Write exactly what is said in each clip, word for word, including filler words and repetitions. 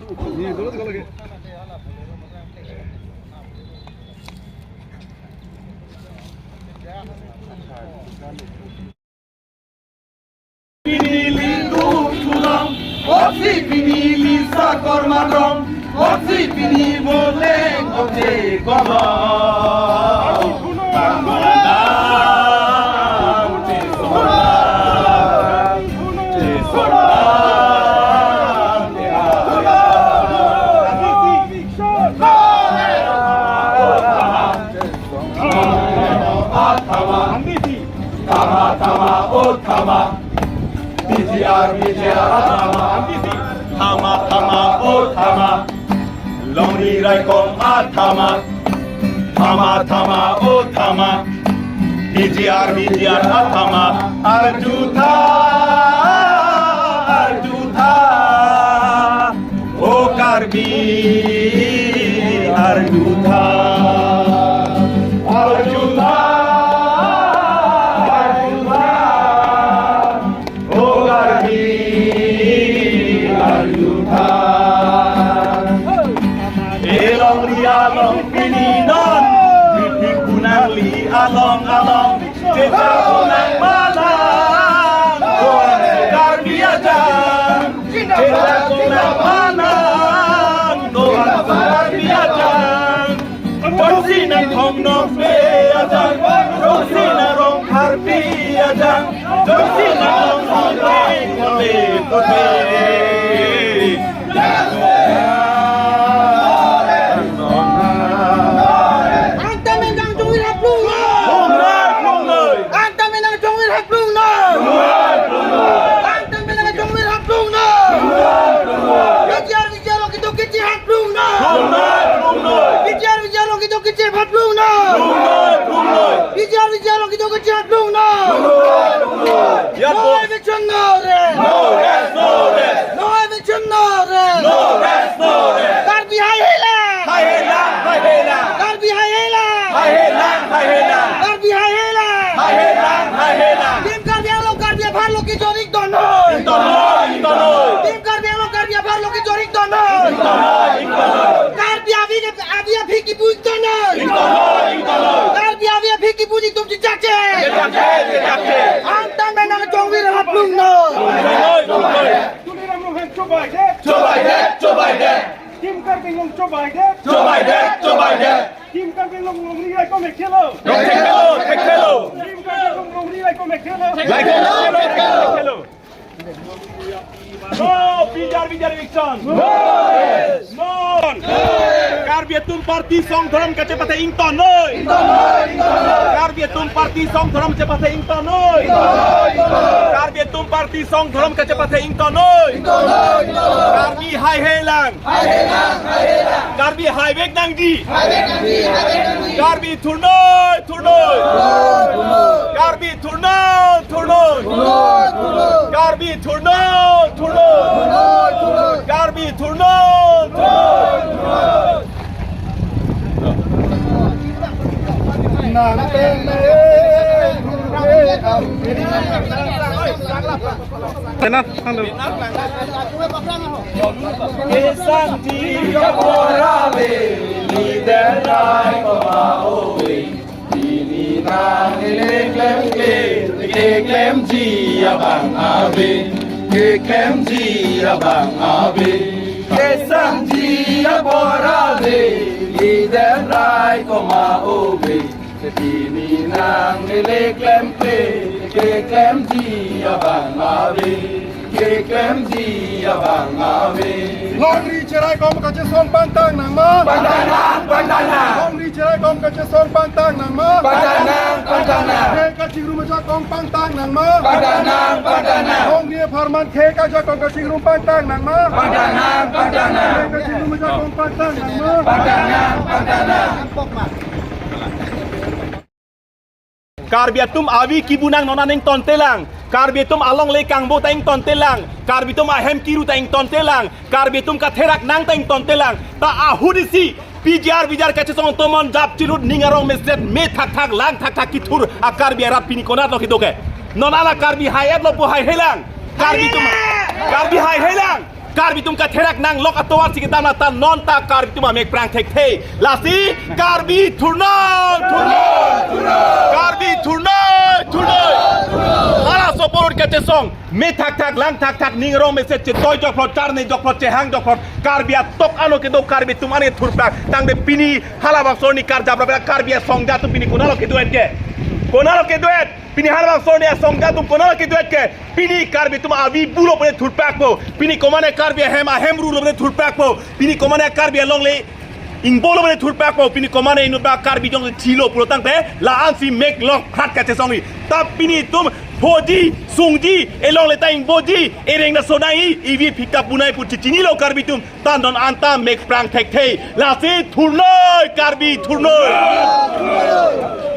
Pini lingkung tulong, oksi pini lisa korma rong, oksi pini boleng ote kolong. Tama, tama, o tama. P G R, P G R, tama. Tama, tama, o tama. Longri raikom a tama. Tama, tama, o tama. P G R, P G R, a tama. Arjutha, arjutha. O Karbi arjutha, arjutha, arjutha. O Karbi arjutha. Elongri along pini non, pini kunangli along along. Cheta kunang manang, Karbi ajang. Cheta kunang manang, Karbi ajang. Jongsi nang thong nong pe ajang, jongsi nang rong Karbi ajang, jongsi nang thong nong pe pe pe. Angtan menang jongwir haplung non. Plung noi, plung noi. Angtan menang jongwir haplung non. Plung noi, plung noi. Angtan menang jongwir haplung non. Plung noi, plung noi. P G R, P G R along kedo kejir haplung non. Plung noi, plung noi. P G R, P G R along kedo kejir haplung non. Plung noi, plung noi. P G R, P G R along kedo kejir haplung non. Plung noi, plung noi. Ya, no bos. Eviction, no rest. No rest, no rest. No eviction, no rest. No rest, no rest. Karbi haihelang. Haihelang, haihelang. Karbi haihelang. Haihelang, haihelang. Karbi haihelang. Haihelang, haihelang. Team Karbi Anglong Karbi apharlo kejor ington noi. Ington noi, ington noi. Team Karbi Anglong Karbi apharlo kejor ington noi. Ington noi, ington noi. Karbi avi ke, avi aphi kipu ington noi. Ington noi, ington noi. Karbi avi aphi kipu netum chechakche. Chechakche, chechakche. Angtan menang jongwir haplung non. Plung noi, plung noi. Tuliram Ronghang chobai det. Chobai det, chobai det. Team Karbi Anglong chobai det. Chobai det, chobai det. Team Karbi Anglong longri raikom thekthelo. Thekthelo, thekthelo. Team Karbi Anglong longri raikom thekthelo. Raikom thekthelo, thekthelo. No, P G R, P G R eviction. No. No. Karbi atum party song dhorom kachepathe ington noi. Ington noi, ington noi. Karbi atum party song dhorom chepathe ington noi. Ington noi, ington noi. Karbi atum party song dhorom kachepathe ington noi. Ington noi, ington noi. Karbi haihelang. Haihelang, haihelang. Karbi haivek nangji. Haivek nangji, haivek nangji. Karbi thurnoi, thurnoi. Thurnoi, thurnoi. Karbi thurnoi, thurnoi. Thurnoi, thurnoi. Karbi thurnoi, thurnoi. Thurnoi, thurnoi. Karbi thurnoi, thurnoi. Tena, halo. Kesangji abor ave, leader raikom a-ove. Pini nang le klemkle, keklemji abang ave, keklemji abang ave. Kesangji abor ave, leader raikom a-ove. Pini nang le klemkle, keklemji abang ave, keklemji abang ave. Longri cheraikom kachesong pangtang nangma? Pangtang nang, pangtang nang. Longri cheraikom kachesong pangtang nangma? Pangtang nang, pangtang nang. Khei kachingrum ajakong pangtang nangma? Pangtang nang, pangtang nang. Longri apharman khei ajakong kachingrum pangtang nangma? Pangtang nang, pangtang nang. Khei kachingrum ajakong pangtang nangma? Pangtang nang, pangtang nang. Karbi atum avi kipu nang non an ingtontelang. Karbi atum alongle kangbo ta ingtontelang. Karbi atum ahem kiru ta ingtontelang. Karbi atum katherak nang ta ingtontelang. Ta ahut isi P G R V G R kachesong tomon jap chilut ning arong meset me thakthak lang thakthak kithur a-Karbi arat pini konatlo kedo ke. Non ala Karbi hai-etlo pu haihelang. Karbi atum, Karbi haihelang. Karbi atum katherak nanglok atovar si kedam lata non ta Karbi atum amek prang thekthe. Lasi Karbi thurnoi, thurnoi, thurnoi. Karbi thurnoi, thurnoi. Halaso apor kachesong, me thakthak, lang thakthak, ning rong mesen chetoi jokphlot, charne jokphlot, chehang jokphlot, Karbi atok ano kedo Karbi atum an ke thurplak. Tangte pini halabangso arni karjap rabe Karbi asongja atum pini konatlo kedo-et ke? Konatlo kedo-et? Pini halabangso arni asongja atum konatlo kedo-et ke? Pini Karbi atum avi bulo pune thurplakpo. Pini komane Karbi ahem, ahem rulo pune thurplakpo. Pini komane Karbi alongle ingbolo pune thurplakpo. Pini komane inut ba Karbi jong chilo pulo tangte la-ansi mek lok phat kachesongji. Ta pini itum phoji, sungji, elongle ta ingboji, ereng ta sonai, ivi phika punai pu chichinilo Karbi atum. Ta non anta mek prang thekthe. Lasi thurnoi, Karbi thurnoi.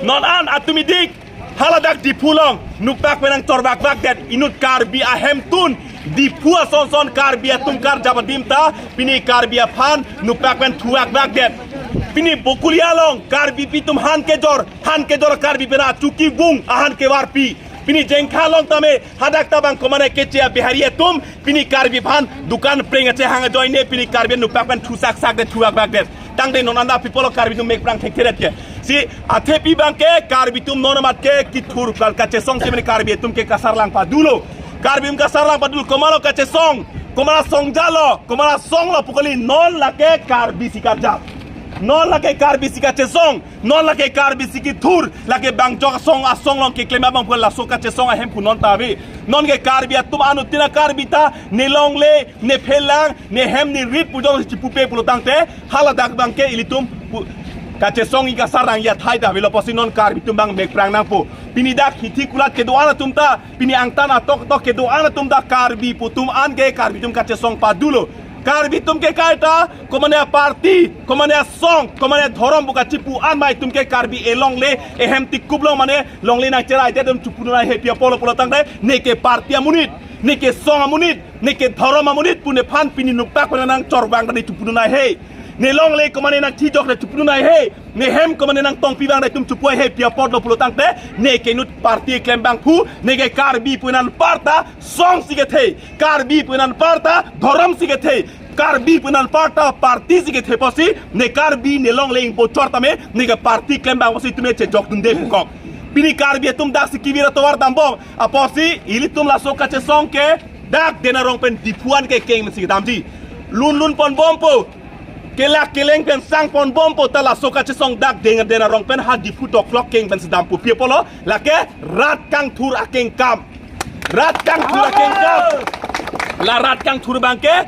Non an atum idik haladak Diphu along nukpak pen nangchorvakvakdet inut Karbi ahemtun, Diphu asonson Karbi atum karjap adim ta pini Karbi aphan nukpak pen thuvakvakdet. Pini Bokolia along Karbipi atum han kejor, han kejor Karbi pen achuki vung ahan kevarpi. Pini Jengkha along tame hadak tabang komane keche a-Bihari atum pini Karbi aphan dukan preng achehang ajoine pini Karbi nukpak pen thusaksakdet, thuvakvakdet. Tangte non anta people Karbi atum mek prang thekthedet ke? Si athepi abangke Karbi atum non amat ke kithur kal kachesong si mane Karbi atum ke kasarlang padulo. Karbi atum kasarlang padulo, komatlo kachesong, komat asongjalo, komat asonglo pu kali, non lake Karbi si karjap. Non lake Karbi si kachesong, non lake Karbi si kithur, lake bang jok asong asong along keklem abang pu laso kachesong ahem pu non ta ave. Non ke Karbi atum anuttin a-Karbi ta ne longle, ne phelang, ne hem ne rit pu jongsi chipupe pulo tangte haladak abangke ilitum pu-, kachesong i kasarlang athai ta avelo pusi non Karbi atum abang mek prang nangpo. Pini dak hithi kulat kedo-an atum ta, pini angtan atok tok kedo-an atum ta Karbi pu atum an ke Karbi atum kachesong padulo. Karbi atum ke kaita komane aparty, komane asong, komane adhorom pu kachipu an ma itum ke Karbi elongle, ehem tikup along mane longle nangcheraidet atum chupudun ai he, pi apotlo pulo tangte ne ke party amonit, ne ke song amonit, ne ke dhorom amonit pu nephan pini nukpak pen nangchorvang ta ne chupudun ai he. Ne longle komane nangthijok ta chupudun ai he. Ne hem komane nangtongpi abang ta itum chupu ai he, pi apotlo pulo tangte ne ke inut party klem abang phu, ne ke Karbi pu anparta song si kethe, Karbi pu anparta dhorom si kethe, Karbi pu anparta party si kethe pusi ne Karbi ne longle ingbochor tame ne ke party klem abang pusi itum chejokdunde pu kok. Pini Karbi atum daksi kevir atovar dambom apotsi ilitum laso kachesong ke dak Dena arong pen Diphu an ke keng pensi kedamji. Lun lun ponbompo. Kelak keleng pen sang ponbompo, ta laso kachesong dak Deng-, Dena arong pen ha Diphu toklok keng pensi dampo, pi apotlo? Lake rat kangthur akengkam. Rat kangthur akengkam. La rat kangthur abangke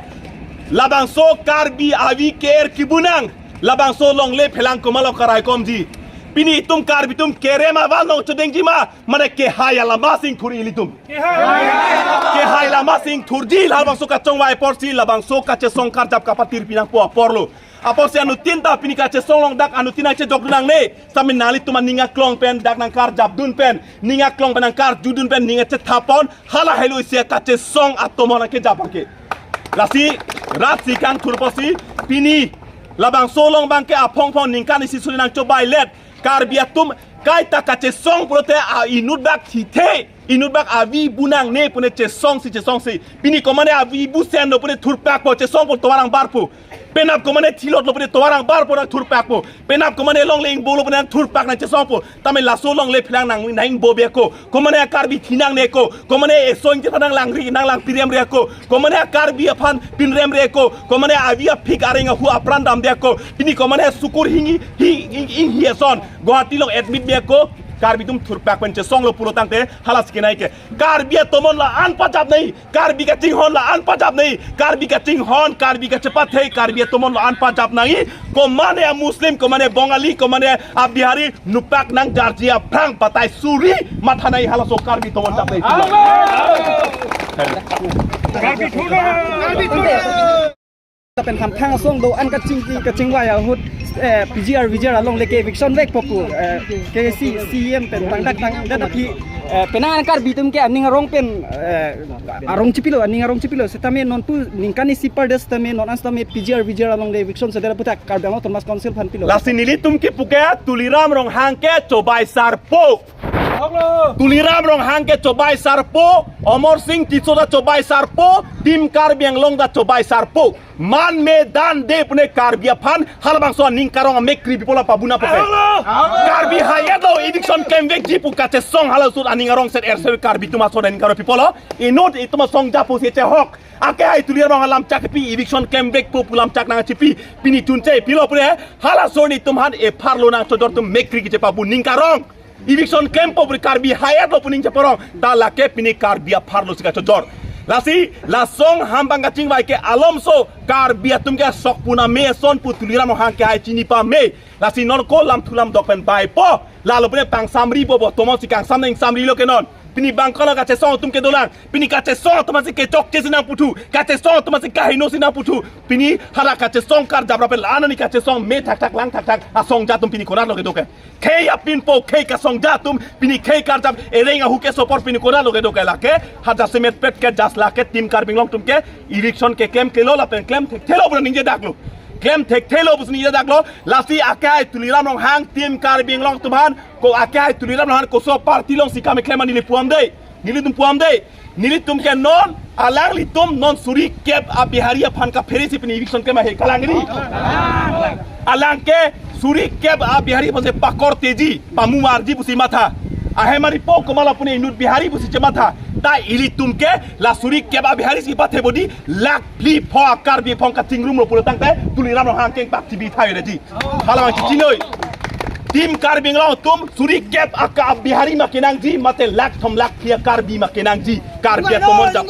labangso Karbi avi ke-er kibunang, labangso longle phelang komatlo karaikomji. Pini itum Karbi atum kerem avan along chodengji ma, mane kehai alama si ingthur ilitum. Kehai alama si ingthurji, labangso kachongvai apotsi labangso kachesong karjap kapatirpi nangpo aporlo. Apotsi anuttin ta pini kachesong along dak anuttin nangchejokdun nangne. Sami nanglitum aning aklong pen dak nangkarjapdun pen, ning aklong pen nangkarjudun pen, ning achethapon hala helo isi kachesong atomon nangkejap abangke. Lasi rat si kangthur pusi pini labangso along abangke aphong phong ningkan isi suri nangchobailet. Karbi atum kaita kachesong pulote a inut bak thithe, inut bak avi bu nangne pune chesong si, chesong si. Pini komane avi bu senlo pune thurpakpo, chesong pu tovar angbarpo. Penap komane thilotlo pune tovar angbarpo nangthurpakpo. Penap komane longle ingbolo pune nangthurpak nangchesongpo. Tame laso longle phelang nang nangingbo beko. Komane a-Karbi thi nangneko. Komane eso ingti aphan nanglangri nanglangpirem reko. Komane a-Karbi aphan pinrem reko. Komane avi aphik areng ahu apran damdeko. Pini komane sukur hingi hi ing ing hi ason Guwahati along admit beko. Karbi atum thurpak pen chesonglo pulo tangte hala si kenai ke. Karbi atomon la-an pajap nai. Karbi kachinghon la-an pajap nai. Karbi kachinghon, Karbi kachepathe, Karbi atomon la-an pajap nai. Komane a-Muslim, komane Bongali, komane a-Bihari, nukpak nangjarji aphrang batai suri matha nai, halaso Karbi atomon jap nai. Karbi thuna. Karbi thuna. Lapen hamphang asong do-an kachingki kachingvai ahut eh, P G R V G R alongle ke eviction vekpo pu, eh, K A A C C E M pen tangdak tangdet aphi, eh, penang Karbi atum ke aning arong pen, eh, arong chipilo, aning arong chipilo. Setame non pu ningkan isi par det setame non an setame P G R V G R alongle eviction sedet aphuthak Karbi Anglong Autonomous Council aphan pilo. Lasi nelitum kipu ke Tuliram Ronghang ke chobai sarpo. Tuliram Ronghang ke chobai sarpo, Amar Sing Tisso ta chobai sarpo, Team Karbi Anglong ta chobai sarpo. Man me dan de pune Karbi aphan halabangso aning karong amek kri people apa buna poke. Karbi hayat lo eviction klemvekji pu kachesong halaso aning arong set er ser Karbi atum ason aning karong people lo. Inut itum asong japo si chehok. Ake hai Tuliram Ronghang lamchak pi eviction klemvekpo pu lamchak nangchipi. Pini chunche pilo pune halaso atum aphan epharlo nangchojor atum mek kri kechepa bu ning karong. Eviction klempo puri Karbi hayat lo pu ning cheparong. Ta lake pini Karbi apharlo si kachojor. Lasi la song hampang kachingvai ke alomso Karbi atum ke sok puna me son pu Tuliram Ronghang ke hai chini pame. Lasi non ko lamthu lamdok pen vaipo. Lalo pune pangsamri bobo tomon si kangsam nangsamrilo ke non. Pini bangkolo kachesong atum ke dolang. Pini kachesong atum si kechokche si nangputhu. Kachesong atum si kaheno si nangputhu. Pini hala kachesong karjap rapen la anani kachesong me thakthak lang thakthak asong jat atum pini konatlo kedo ke. Khei apinpo khei kasong jat atum pini khei karjap ereng ahu keso apor pini konatlo kedo ke lake ha jasemet pet ke jas lake Team Karbi Anglong atum ke eviction keklem kelo lapen klem thekthelo pu ningjedaklo. Klem thekthelo pu ningjedaklo. Lasi ake hai Tuliram Ronghang Team Karbi Anglong atum aphan ko ake hai Tuliram Ronghang koso party along si kam keklem an neli pu-an de. Nelitum pu-an de. Nelitum ke non alanglitum non suri kep a Bihari aphan kaphere si pini eviction klem ahe kalang ri. Alang ke suri kep a Bihari aphan si pakorteji, pamumarji pusi matha. Ahem aripo komat la pune inut Bihari pusi chematha. Ta ilitum ke la suri kep a Bihari si pathe bodi lakh phli pho a Karbi aphong kachingrumlo pulo tangte Tuliram Ronghang kengpak chibi thai reji. Halabang chichinoi. Team Karbi Anglong atum suri kep a ka Bihari ma kenangji mate lakh thom lakh phli a Karbi ma kenangji. Karbi atomon jap.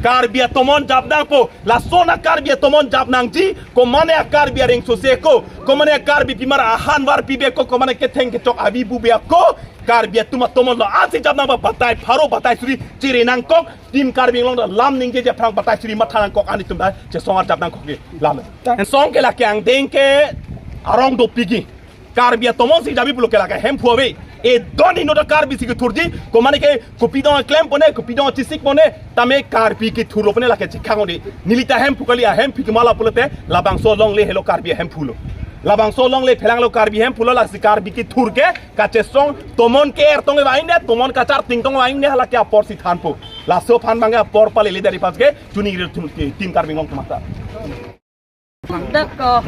Karbi atomon jap nangpo. Lason a Karbi atomon jap nangji. Komane a Karbi areng sose ko. Komane a Karbi pimar ahan var pibe ko. Komane ketheng kechok avi bube ko. Karbi atum atomon lo ansi jap nangba batai pharo batai suri chiri nangkok. Team Karbi Anglong ta lam ningje japhrang batai suri matha nangkok anitum ta chesong arjap nangkok ke lam. Song ke lake angdeng ke arong dopikji. Karbi atomon si jabi pulo ke lake Hemphu ave. E don inut a Karbi si kethurji. Komane ke kopi dong klem pone, kopi dong chisik pone. Tame Karbi kethurlo pone lake chikhang ode. Neli ta Hemphu kali a Hemphu ke mala pulote labangso alongle helo Karbi Hemphu lo. Labangso alongle phelanglo Karbi Hemphu lo lasi Karbi kethur ke kachesong tomon ke er tong vaingne, tomon kacharting tong vaingne halake apor si thanpo. Laso aphan bangke apor palele dari pas ke chuningri atum Team Karbi Anglong atum ta. Dak, uh,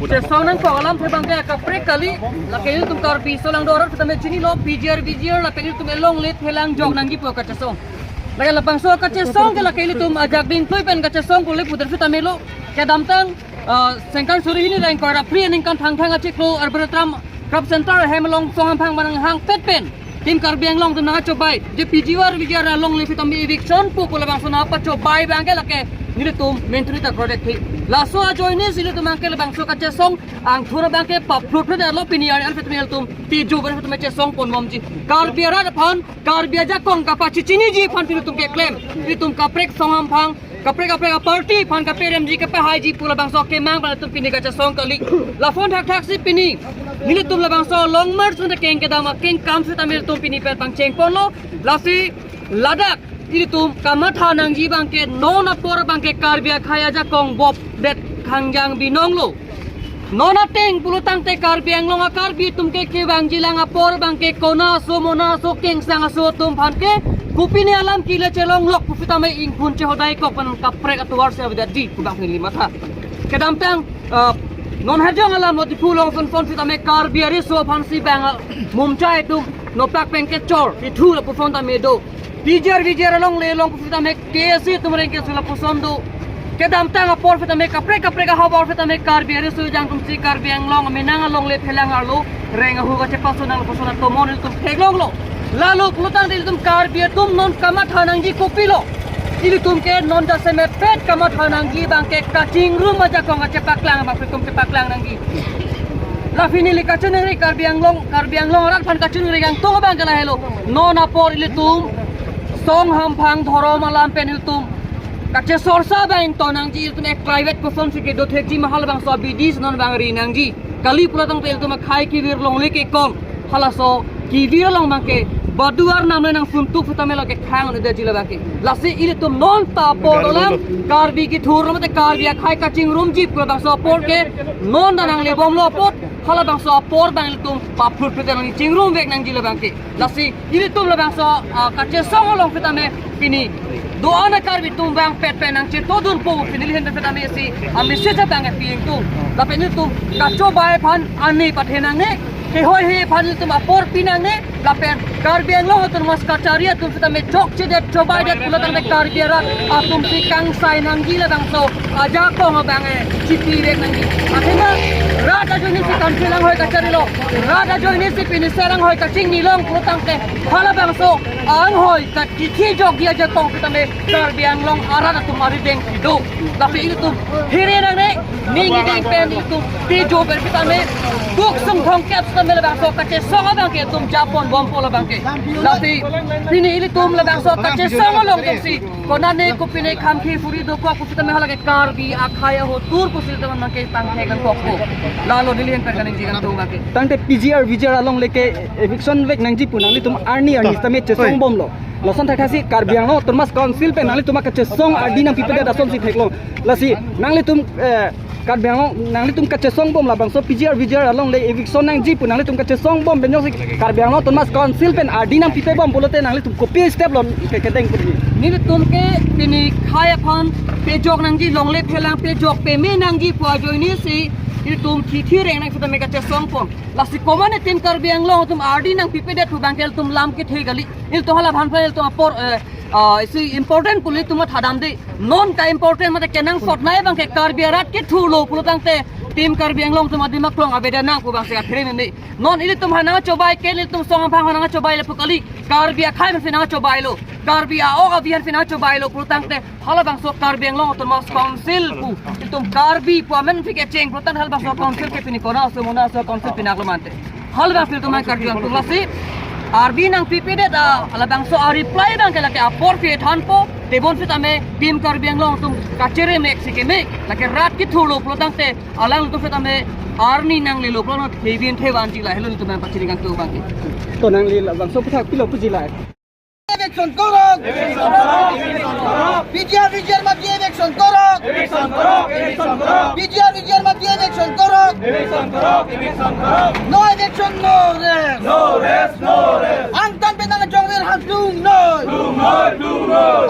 chesong nangkok alamthe bangke kaprek kali, lake ilitum Karbi aso lang do arat setame chinilo, P G R V G R lake ilitum alongle phelang jok nangji pu kachesong. Lake labangso kachesong ke lake ilitum ajak dingtui pen kachesong kuli puder setame lo, kedamtang, uh, sengkan suri hini ra ingkoi ra phli aningkan Thangthang achiklo Arboretum Crop Center ahem along song hamphang manang hangpet pen Team Karbi Anglong atum nangchobai je P G R V G R alongle setame eviction pu pu labangso nangpachobai bangke lake nelitum mentri ta project thi. Laso ajoine si ilitum bangke labangso kachesong angthur bangke paplutlo pini ari an setame ilitum tiju ber setame chesong ponbomji. Karbi arat aphan Karbi ajakong kapachichiniji aphan ilitum keklem. Ilitum kaprek song hamphang kaprek kaprek a party aphan kaperemji kapahaiji pu labangso kemang pen ilitum pini kachesong kali. Lason thakthak si pini nelitum labangso Long March nang keng kedam akeng kam setame ilitum pini pen pangcheng ponlo. Lasi ladak ilitum kamatha nangji bangke non apor bangke Karbi akhei ajakong bop det khangjang binong lo. Non ateng pulo tangte Karbi Anglong a Karbi atum ke kevangji lang apor bangke kona aso mona aso kengsang aso atum aphan ke kopine alam kile chelonglok pu setame ingpun chehodai kok pen kaprek atovar si avedetji pu bang neli matha. Kedamtang, uh, non hajong alam lo Diphu along son son setame Karbi ariso aphan si bang, uh, mumchai atum nopak pen kechor ithu lapuson tame do. P G R V G R alongle along pu setame K A A C atum reng keso lapuson do. Kedamtang apor setame kaprek kaprek ahavar setame Karbi ariso jang atum si Karbi Anglong amenang alongle phelang arlo reng ahu kachepaso nang lapuson atomon ilitum theklonglo. Lalo pulo tangte ilitum Karbi atum non kamatha nangji kopilo. Ilitum ke non jasemet pet kamatha nangji bangke kachingrum ajakong kachepaklang bang ilitum chepaklang nangji. La pini neli kachiningri Karbi Anglong, Karbi Anglong arat aphan kachiningri kangtung bangke lahelo. Non apor ilitum song hamphang dhorom alam pen ilitum kachesorsa bang to nangji, ilitum ek private koson si kedo thekji ma halabangso abidi si non bang ri nangji. kali pulo tangte ilitum akhai kevir longle kekong, halaso kevir along abangke badu arnam le nangsun tuk sitame lake khang anu daji labangke. Lasi ilitum non ta apor dolang, Karbi kethur mate Karbi akhai kachingrumji pu labangso apor ke non ta nanglebomlo apot, halabangso apor abang ilitum paphut pete nangchingrum vek nangji labangke. Lasi ilitum labangso, ah, kachesong along sitame pini do-an a-Karbi atum vangpet pen nangchetodunpo pini lihin sitame si a-message abang pi ingtung. Lapen ilitum kachobai aphan ani pathe nangne, kehoihe aphan ilitum apor pi nangne, lapen Karbi Anglong Autonomous kachari atum sitame chokchedet chobaidet pulo tangte Karbi arat atum si kangsai nangji labangso ajakong abang, eh, chipi vek nangji. Athema rat ajoine si kansi langhoi kacharilo, rat ajoine si pini seranghoi kachingnilong pulo tangte halabangso anghoi kachithi jokji ajakong sitame Karbi Anglong arat atum arideng kedo. Lapen ilitum hire nangne, ning ideng pen ilitum tejo pen sitame, duk sung thongkep sitame labangso kachesong abangke ilitum japonbompo labangke. Lasi pini ilitum labangso kachesong along atum si konane kopine khamkhi phuri dokok pu sitame halake Karbi akhai ahotur pusi ilitum abangke tangthe kangkokpo. Lalo neli hen pen kaningje kangtung abangke. Tangte P G R V G R along leke eviction vek nangji pu nanglitum arni arni sitame chesongbomlo. Lason thakthaksi Karbi Anglong Autonomous Council pen nanglitum kachesong ardi nangpipedet asonsi theklong. Lasi nanglitum, eh, Karbi Anglong nanglitum kachesongbom labangso P G R V G R along le eviction nangji pu nanglitum kachesongbom pen jongsi Karbi Anglong Autonomous Council pen ardi nangpipebom pulote nanglitum kopi step lo ke kedeng pu ni. Nelitum ke pini khei aphan pejok nangji, longle phelang pejok peme nangji pu ajoine si ilitum thithireng nang sitame kachesongpon. Lasi komatne Team Karbi Anglong atum ardi nangpipedet pu abangke ilitum lam kethe kali. Ilitum halabangphan ilitum apor, eh, ah, isi important pu ilitum mathadamde. Non ka important mate kenangsotnei abangke Karbi arat kethurlo pulo tangte Team Karbi Anglong atum adim aklong avedet nang pu abangsi athere meme. Non ilitum aphan nangchobai ke ilitum song aphang aphan nangchobai le pu kali. Karbi akhai aphan si nangchobailo. Karbi a-ok avi aphan si nangchobailo pulo tangte halabangso Karbi Anglong Autonomous Council pu ilitum Karbi pu amen aphi kecheng pulo tangte halabangso council ke pini kona aso mona aso council pinak lo mante. Halabangso ilitum aphan karju kangtung lasi ardi nangpipedet a, halabangso a-reply abangke lake apor phi thanpo, tebon sitame Team Karbi Anglong atum kachere mek si keme, lake rat kethurlo pulo tangte alangtum sitame arni nanglelo pulo no thevin thevanji lahelo ilitum aphan pachini kangtung abangke. To nangli labangso aputhak pilo puji la? Eviction korok. P G R V G R mati eviction korok. P G R V G R mati eviction korok. No eviction, no rest. Angtan pen nangjongvir aphan lung noi.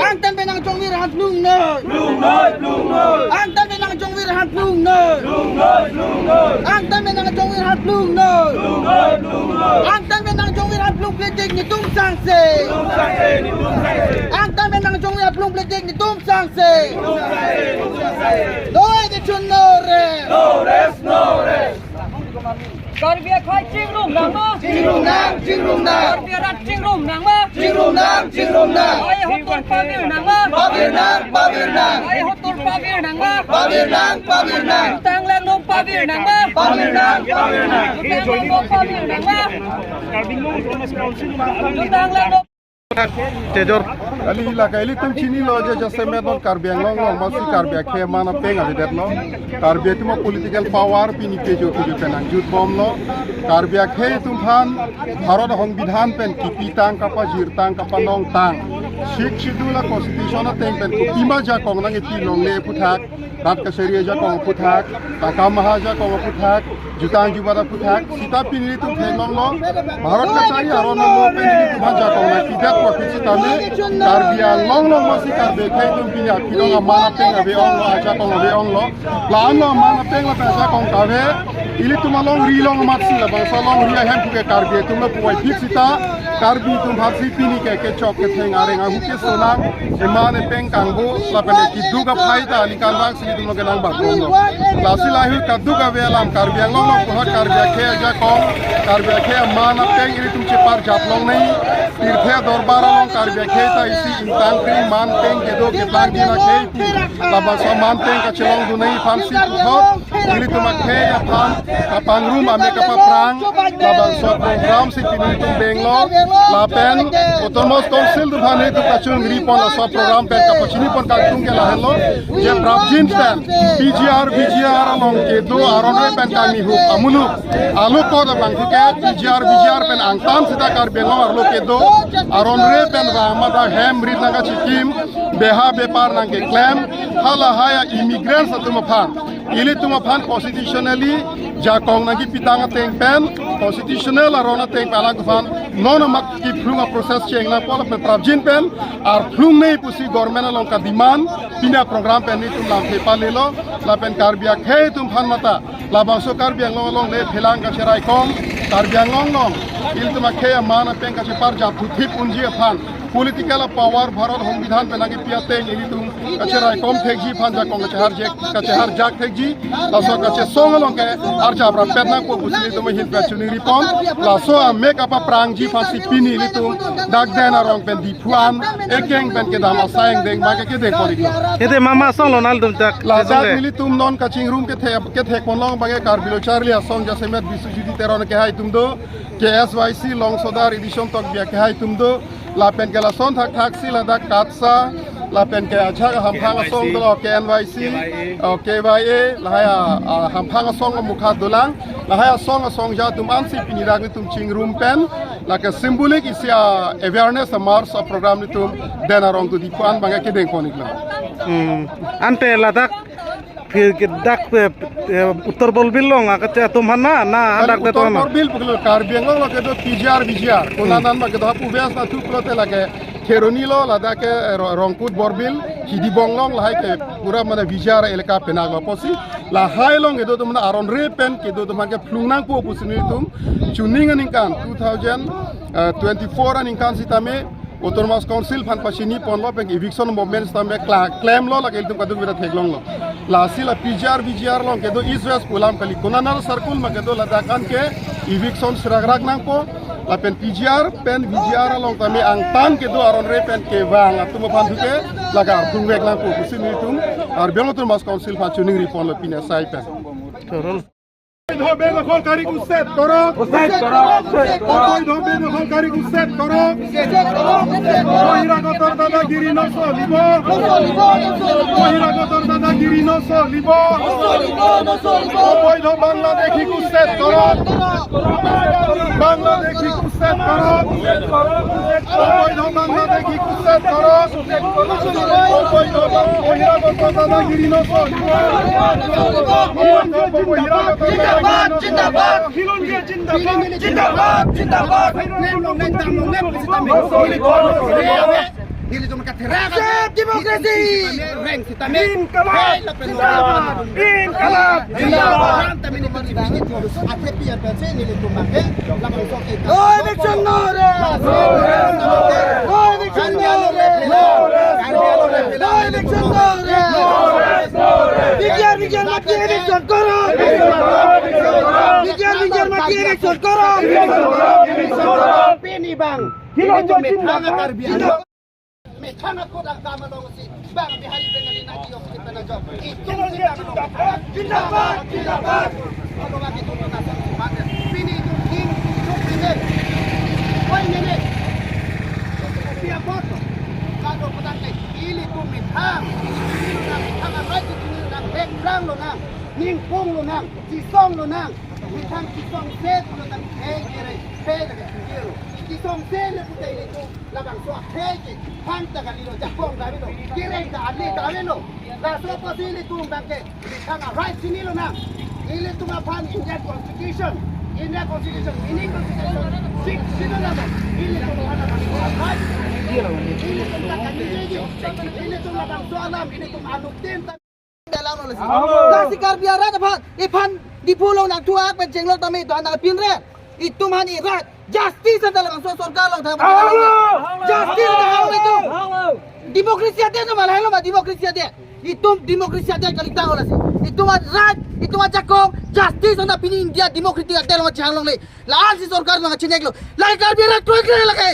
Angtan pen nangjongvir aphan lung noi. Angtan pen nangjongvir aphan lung noi. Angtan pen nangjongvir aphan lung noi. Angtan pen nangjongvir aphan lung pletik netum sangse. Angtan pen nangjongvir aphan lung pletik netum sangse. No eviction, no rest. Karbi akhai chingrum nangma? Chingrum nang, chingrum nang. Karbi arat chingrum nangma? Chingrum nang, chingrum nang. Ai hotur pavir nangma? Pavir nang, pavir nang. Ai hotur pavir nangma? Pavir nang, pavir nang. Jutang langno pavir nangma? Pavir nang, pavir nang. Jutang langno pavir nangma? Jutang langno. Tejor. Kali la kali tum chinilo je jasemet non Karbi Anglong along masi Karbi akhei aman apeng avedetlo. Karbi atum a-political power pini kejo kejo pen nangjutbomlo. Karbi akhei atum aphan Bharat ahongbidhan pen kipitang kapajirtang kapanongtang, Sixth Schedule a-constitution ateng pen kopi ma ajakong nangkepilongle aphuthak, rat kachari ajakong aphuthak, takam maha ajakong aphuthak, jutang jubat aphuthak, sita pini ilitum theklonglo, Bharat kachari aron lo pen ilitum aphan ajakong nangpidet pu aphi sitame, Karbi Anglong along masi Karbi akhei atum pini aphi along aman apeng ave-onglo, ajakong ave-onglo, la-an lo aman apeng lapen ajakong kave, ilitum alongri along amatsi labangso alongri ahem puke Karbi atum lo puvoiphit sita, Karbi atum aphansi pini ke kechok ketheng areng ahu keso nang, eman epeng kangbo, lapen keduk aphai ta aningkanvang si ilitum lo kenang bakbomlo. Lasi lahei kaduk ave alam Karbi Anglong along puthot Karbi akhei ajakong, Karbi akhei aman apeng ilitum cheparjap longnei, tirthe dorbar along Karbi akhei ta isi ingtang kring man peng kedo ketlang din akhei pu labangso aman peng kachelongdunei aphansi puthot Ilitum akhei aphan kapangrum amek kapaphrang labangso program si pini ilitum denglo, lapen Autonomous Council atum aphan ilitum kachingri pon laso program pen kapachini pon kangtung ke lahenlo, je prapjin pen P G R, V G R along kedo aron re pen kangni hup amuluk alokot abang thuke P G R, V G R pen angtan seta Karbi Anglong arlo kedo aron re pen vang mada hem rit nangkachikim, beha bepar nangkeklem, halahai a-immigrants atum aphan, ilitum aphan constitutionally jakong nangkepitang ateng pen, constitutional aron ateng pen alangtum aphan non amat kephlung a-process cheng nangpo lapen prapjin pen arphlung nei pusi government along kademand, pini a-program pen ilitum lamthe palelo, lapen Karbi akhei atum aphan mata labangso Karbi Anglong along le phelang kacheraikom, Karbi Anglong along ilitum akhei aman apeng kacheparjap thuthip unji aphan, political power Bharat Songbidhan pen nangkepi ateng ilitum kacheraikom thekji aphan jakong kachehar jek, kachehar jak thekji, laso kachesong along ke arjap rapet nangpo pusi ilitum ahin pen chingri pon, laso amek kapaphrangji aphan si pini ilitum dak Den Arong pen Diphu an ekeng pen kedam asai angdeng abang ke kedeng pon iklo. Ede mama asong lo nangtum dak ladak kesong ke? Ilitum non kachingrum kethe, kethek pon long abang ke Karbi Lo Charli Asong jasemet Biswajit Teron kehai atum do, K S Y C Longsodar Edison Tokbi akehai atum do, lapen ke lason thakthak si ladak KATSA, lapen ke ajahak hamphang asong dolo, K N Y C, oh, K Y A, lahai a, a, hamphang asong amukha dolang, lahai asong asongja atum an si pini dak ilitum chingrum pen, lake symbolic isi a-awareness a-march a-program ilitum Den Arong to Diphu an abang ke kedeng pon iklo. Hmm. Ante ladak ke, ke dak, eh, eh, Uttar Borbil along akate atum aphan na, na kali dak Uttar Borbil pukul Karbi Anglong lo kedo P G R, V G R. Konat an ma kedo hapu West na thu pulote lake Kheroni lo, ladak ke, eh, Ro-, Rongkut Borbil, Hidibong along lahai ke pura mane V G R elaka penang lo pusi. Lahai along kedo atum na aron re pen kedo atum ke phlung nangpo pusi nelitum chuning aningkan two thousand twenty-four aningkan sitame Autonomous Council aphan pachini ponlo pen eviction movement sitame kla-, klemlo, lake ilitum kadokave ta theklonglo. Lasi la P G R, V G R along kedo East West pu alam kali, Konat Circle ma kedo ladak an ke eviction serak rak nangpo. Lapen P G R pen V G R along tame angtan kedo aron re pen kevang atum aphan thuke lake arphlung vek nangpo pusi nelitum Karbi Anglong Autonomous Council aphan chingri ponlo pini asai pen. অবৈধ বেদখলকাৰীক উচ্ছেদ কৰক। উচ্ছেদ কৰক, উচ্ছেদ কৰক। অবৈধ বেদখলকাৰীক উচ্ছেদ কৰক। উচ্ছেদ কৰক, উচ্ছেদ কৰক। বহিৰাগতৰ দাদাগিৰি নচলিব। নচলিব, নচলিব। বহিৰাগতৰ দাদাগিৰি নচলিব। নচলিব, নচলিব। অবৈধ বাংলাদেশীক উচ্ছেদ কৰক। বাংলাদেশীক উচ্ছেদ কৰক। অবৈধ বাংলাদেশীক উচ্ছেদ কৰক। অবৈধ বাং-, বহিৰাগত দাদাগিৰি নচলিব। বহিৰাগত দাদাগিৰি নচলিব। জিন্দাবাদ, জিন্দাবাদ। Neli cuma kata Save democracy! Reng sitame. Inkalap! Hey, lapen Inkalap! Inkalap! Ram tame ni pati bini tu. Ate pian pen se nelitum bangke. Labang sok ke. No eviction, no rest! No eviction, no rest! No eviction, no rest! Bihar, বিহার মাটি eviction করো! বিহার, বিহার মাটি eviction করো! Pini bang. Kilo ini tu methang Karbi Anglong. Methang ako dak dam along si bang Bihari Bengali nagi ok kita na jok. Itu si bang along. Zindabad, zindabad. Kalau lagi tu na sa mate. Pini tu king tu pini. Koi nene. Pia bot. Kalau petang ke ili tu methang. Ili tu methang apa itu tu nang hek lang lo nang. Ningpung lo nang. Chisong lo nang. Methang chisong se tu lo nang. Hei kere. Hei lagi tu kero. Chisong se le putai ili tu. Labangso akhei ke hang ta kalilo, jakong ta avelo, kereng ta ale ta avelo. Laso apotsi ilitum bangke, methang a-right chinilo nang. Ilitum aphan Indian Constitution, Indian Constitution, meaning Constitution six chinilo nang. Ilitum aphan a-right. Ilitum ta kaningjeji. Ilitum labangso alam, ilitum anuttin ta. Dalam lo lasi. Amo. Lasi Karbi arat aphan, iphan Diphu along nangthu-ak pen chenglok tame do-an nangpinre. Itum aphan i-right. Justice anta labangso sorkar along thang. Amo. Justice anta hang itum. Amo. Democracy ate no malah lo ma democracy ate. Itum democracy ate kalitang lo lasi. Itum a-right, itum ajakong, justice anta pini India democracy ate along chang longle. La-an si sorkar along chinek lo. Lahai Karbi arat kroikre lake.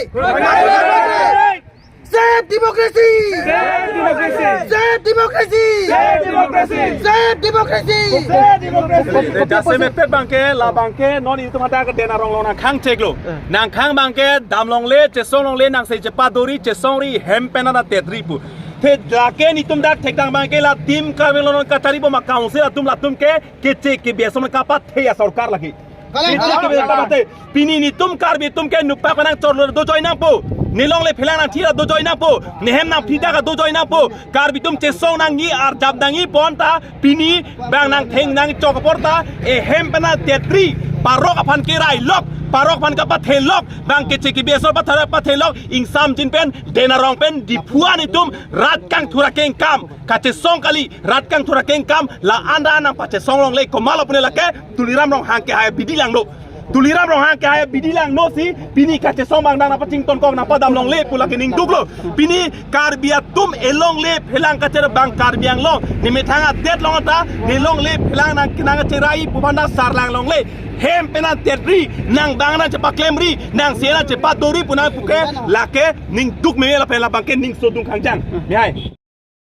Save democracy! Save democracy! Save Democracy! Save democracy! Save democracy! Save democracy! Te jasemet abangke, labangke non itum hadak Dena Rong along nangkhang cheklo. Nangkhang abangke damlongle, chesonglongle, nangsi chepadori, chesongri, hem pen ana tetri pu. Te lake nitum dak thekdang abangke la Team Karbi Anglong kachari bom a-council atum latum ke, keche kebi ason kapathe a-sorkar lake. Kalang, keche kalang, kebi ason kalang. Kapathe. Pini nitum Karbi atum ke nukpak nangchorlo dojoi nangpo. Nelongle phelang nangthir dojoi nangpo. Nehem nangphita dojoi nangpo. Karbi atum chesong nangji, arjap nangji pu anta pini bang nangtheng nangchok apor ta ehem pen ana tetri, parok aphan kerai lok, parok aphan kapathe lok, bang keche kebi ason pathe, pathe lok, ingsamjin pen, Dena Rong pen, Diphu an itum, rat kangthur akengkam, kachesong kali, rat kangthur akengkam, la anda nangpachesonglongle, komat lo pune lake, Tuliram Ronghang kehai abidi langno. Tuliram Ronghang kehai abidi langno si, pini kachesong abang nangpachingtonkok nangpadamlongle pu lake ningduklo. Pini Karbi atum elongle phelang kachar bang Karbi Anglong. Nemethang adet along ta, nelongle phelang nang, nangcherai pu bang nang sarlanglongle. Hem pen ana tetri, nang bang nangchepaklemri, nangsi nangchepadori pu nangpuke, lake ningduk meme lapen labangke ningsodung kangjang. Mehai.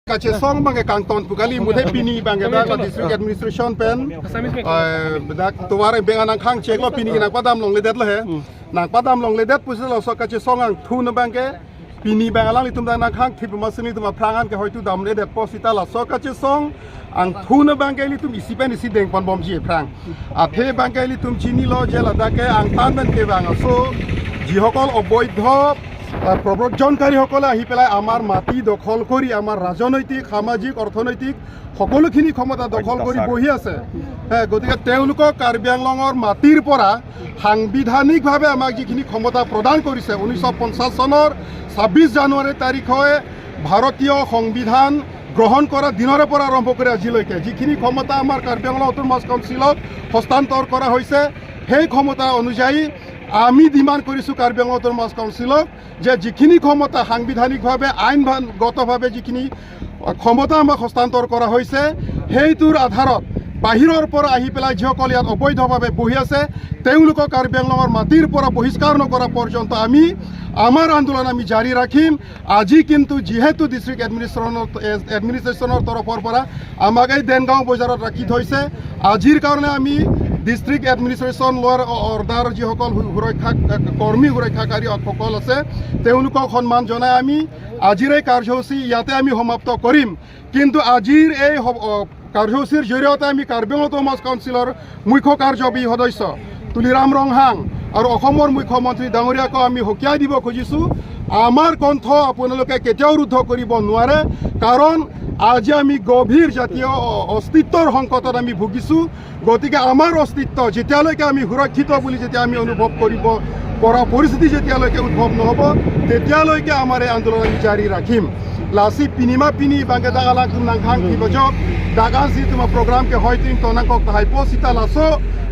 Kachesong abangke kangton pu kali, muthe pini abangke dak la district administration pen, eh, dak tovar abang nangkhang cheklo, pini nangpadamlongledetlo he. Nangpadamlongledet pusi laso kachesong angthun abangke, pini abang alanglitum dak nangkhang thip masini atum aphrang an ke hoitu damledetpo seta laso kachesong angthun abangke ilitum isi pen isi dengponbomji aphrang. Athe abangke ilitum chinilo je ladak ke angtan pen kevang aso, যিসকল অবৈধ, আহ, প্ৰব্ৰজনকাৰীসকলে আহি পেলাই আমাৰ মাটি দখল কৰি আমাৰ ৰাজনৈতিক, সামাজিক, অৰ্থনৈতিক সকলোখিনি ক্ষমতা দখল কৰি বহি আছে। হে, গতিকে তেওঁলোকক কাৰ্বি আংলঙৰ মাটিৰ পৰা সাংবিধানিকভাৱে আমাক যিখিনি ক্ষমতা প্ৰদান কৰিছে, ঊনৈছশ পঞ্চাছ চনৰ ছাব্বিছ জানুৱাৰী তাৰিখে ভাৰতীয় সংবিধান গ্ৰহণ কৰা দিনৰে পৰা আৰম্ভ কৰি আজিলৈকে যিখিনি ক্ষমতা আমাৰ কাৰ্বি আংলং অট'নমাছ কাউন্সিলক হস্তান্তৰ কৰা হৈছে, সেই ক্ষমতা অনুযায়ী আমি ডিমাণ্ড কৰিছোঁ কাৰ্বি আংলং অট'নমাছ কাউন্সিলক যে যিখিনি ক্ষমতা সাংবিধানিকভাৱে, আইনগতভাৱে যিখিনি ক্ষমতা আমাক হস্তান্তৰ কৰা হৈছে, সেইটোৰ আধাৰত বাহিৰৰ পৰা আহি পেলাই যিসকল ইয়াত অবৈধভাৱে বহি আছে, তেওঁলোকক কাৰ্বি আংলঙৰ মাটিৰ পৰা বহিষ্কাৰ নকৰা পৰ্যন্ত আমি আমাৰ আন্দোলন আমি জাৰি ৰাখিম। আজি কিন্তু যিহেতু ডিষ্ট্ৰিক্ট এডমিনিষ্ট্ৰেশ্যনৰ, এডমিনিষ্ট্ৰেশ্যনৰ তৰফৰ পৰা আমাক এই দেনগাঁও বজাৰত ৰাখি থৈছে, আজিৰ কাৰণে আমি district administration law' and order যিসকল সু-, সুৰক্ষা, কৰ্মী সুৰক্ষাকাৰী সকল আছে, তেওঁলোকক সন্মান জনাই আমি আজিৰ এই কাৰ্যসূচী ইয়াতে আমি সমাপ্ত কৰিম। কিন্তু আজিৰ এই স-, অ, কাৰ্যসূচীৰ জৰিয়তে আমি কাৰ্বি আংলং অট'নমাছ কাউন্সিলৰ মুখ্য কাৰ্যবাহী সদস্য তুলিৰাম ৰংহাং আৰু অসমৰ মুখ্যমন্ত্ৰী ডাঙৰীয়াকো আমি সকীয়াই দিব খুজিছোঁ, আমাৰ কণ্ঠ আপোনালোকে কেতিয়াও ৰুদ্ধ কৰিব নোৱাৰে। কাৰণ আজি আমি গভীৰ জাতীয় অ-, অস্তিত্বৰ সংকটত আমি ভুগিছোঁ। গতিকে আমাৰ অস্তিত্ব যেতিয়ালৈকে আমি সুৰক্ষিত বুলি যেতিয়া আমি অনুভৱ কৰিব পৰা পৰিস্থিতি যেতিয়ালৈকে উদ্ভৱ নহ'ব, তেতিয়ালৈকে আমাৰ এই আন্দোলন আমি জাৰি ৰাখিম। Lasi pini ma pini abangke dak alangtum nangkhang thip ajok, dak ansi itum a-program ke hoitu ington nangkok tahai pu seta laso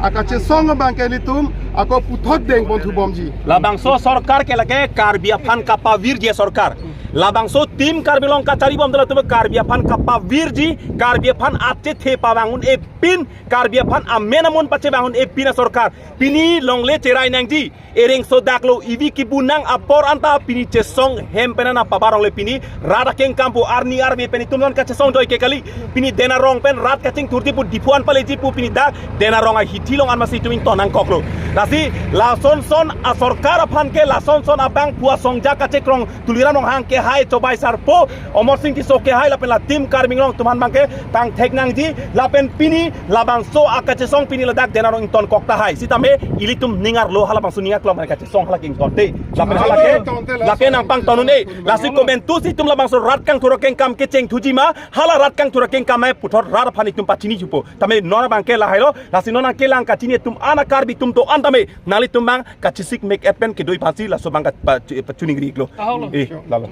akachesong abangke ilitum ako puthot dengpon thubomji. Labangso sorkar ke lake Karbi aphan kapavirji sorkar. Labangso Team Karbi Anglong kachari bom dala atum Karbi aphan kapavirji, Karbi aphan achethe pavang un-epin, Karbi aphan amen amun pache vang un-epin a-sorkar. Pini longle cherai nangji, ereng sodak lo, ivi kibu nang apor anta pini chesong hem pen ana pabar longle pini rat akengkam pu arni arve pen itum non kachesong joike kali. Pini Dena Rong pen rat kachingthurji pu Diphu an paleji pu pini dak Dena Rong ahithi along an masi itum ington nangkoklo. Lasi lason son a-sorkar aphan ke lason son abang pu asongja kachekrong Tuliram Ronghang kehai, Chobai Sarpo, Omor Sing Tisso kehai lapen la Team Karbi Anglong atum aphan abangke pangthek nangji lapen pini labangso akachesong pini ladak Dena Rong ington kok tahai. Sitame ilitum ning arlo halabangso ning aklong pen kachesong hala ke ingtonte. Lapen hala ke, lake nangpangton un-e. Lasi komantusi itum labangso rat kangthur akengkam kecheng thuji ma, hala rat kangthur akengkam ai puthot rat aphan itum pachini jupo. Tame non abangke lahailo, lasi non angke lang kachini atum ana Karbi atum to-an tame, nanglitum abang kachesik mek et pen kedoi aphansi laso abang ka-, pa-, pachuningri iklo. Ahok lo. Eh, lalo.